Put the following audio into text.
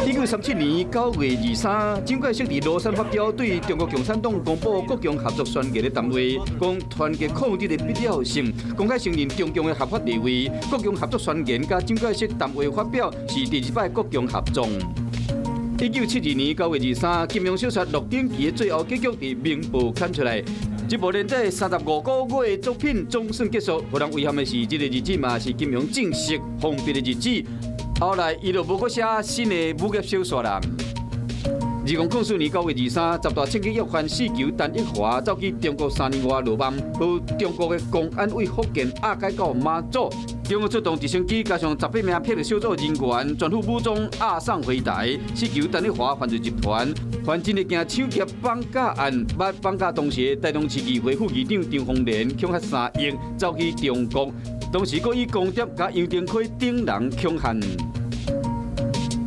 1937年9月23，蔣介石佇廬山發表對中國共產黨公布國共合作宣言的談話，講團結抗日的必要性，公開承認中共的合法地位。國共合作宣言佮蔣介石談話發表是第二擺國共合作。1972年9月23，金庸小說《鹿鼎記》的最後結局佇《明報》刊出來。這部連載35個月的作品總算結束。予人遺憾的是，這个日子嘛是金庸正式封筆的日子。後來，伊就無閣寫新的武俠小說啦。2004年9月23，十大槍擊要犯死囚陳逸華走去中國3年外落網，予中國的公安為福建押解到馬祖，中國出動直升機加上18名霹靂小組人員，全副武裝押送回台。死囚陳逸華犯罪集團犯真的驚搶劫綁架案，捌綁架當時的臺中市議會副議長張鳳蓮，恐嚇3億走去中國，當時閣以光碟佮楊廷奎等人恐嚇。